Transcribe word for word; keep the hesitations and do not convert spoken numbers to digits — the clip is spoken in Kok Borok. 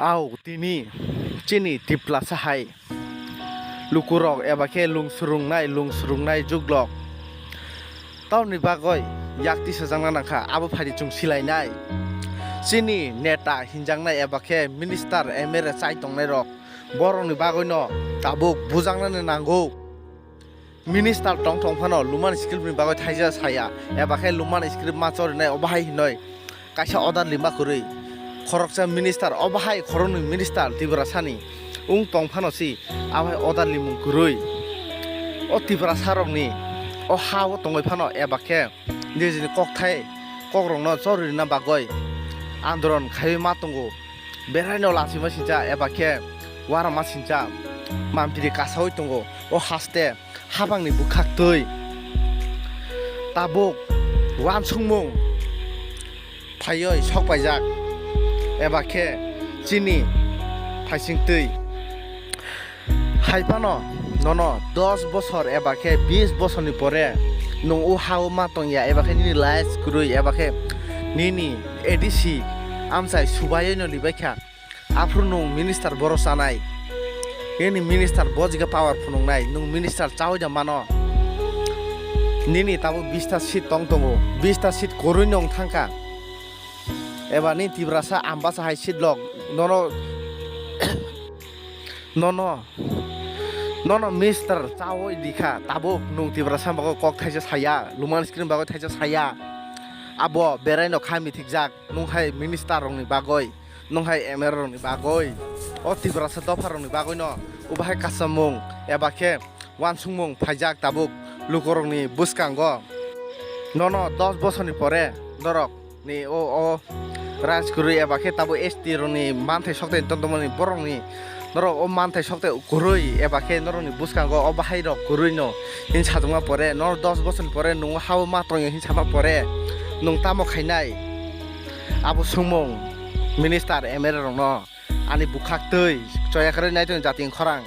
Au tini chini Tiprasa hai lukurok eba khe lung swrwngnai, lung swrwngnai juglok tamoni bagwi yak tisajakna nangkha, abo phaidi chwng silainai. Chini neta hinjaknai eba khe minister, M L A chai tongnairok, borokni bagwino tabuk bujaknani nango. Minister tong tong phano Luman script ni bagwi thaisa saya, eba khe Luman script ma chorinai, obo hai hinoi kaisa order lima kwrwi. Khoroksa minister, obo hai khoroknwi minister Tiprasani wng tong phano si, abo hai order limung kwrwi. O Tiprasarokni o ha o tongwi phano eba khe nijini kokthai kokrokno chorwi rwna bagwi andolon khaiwi ma tongo. Beraino lachima sincha eba khe uarama sincha mampiri kasaui tongo. O haste habangni bwkhaktwi tabuk uansukmung phaiwi sokpaijak eba khe chini phaisingtwi. Hai phano nono dos bosor eba khe bis bosorni pore nwng o ha-o ma tongya eba khe nini life kwrwi eba khe nini A D C amchai subaiwi no libaikha. Aphuru nwng minister boro chanai. Nini minister bo jigha power phunuknai, nwng minister chaui da mano. Nini tabuk bista seat tong tongo, bista seat kwrwi nwng thangkha. Eba ni Tiprasa Ambasa hai seat lok nono, nono, nono minister chaui dikha, tabuk nwng Tiprasa bagwi kok thaisa saya, Luman script bagwi thaisa saya. Abo beraino kha mithikjak, nwng hai minister rokni bagwi. Nwng hai M L A rokni bagwi, o Tiprasa dopha rokni bagwino obo hai kasamung eba khe uansukmung phaijak tabuk lukurokni bwskango. Nono dos bosorni pore norokni o, o raj kwrwi eba khe tabuk S T rokni manthai sokthai tongtongmani borokni norok o manthai sokthai kwrwi eba khe norokni bwskango o bahairok kwrwino hin sajwkma pore, norok dos bosorni pore nwng o ha-o ma tongya hin sama pore nwng tamo khainai? Abo swngmung minister M L A rokno ani bwkhaktwi choya kwrwi naitung jati khorang.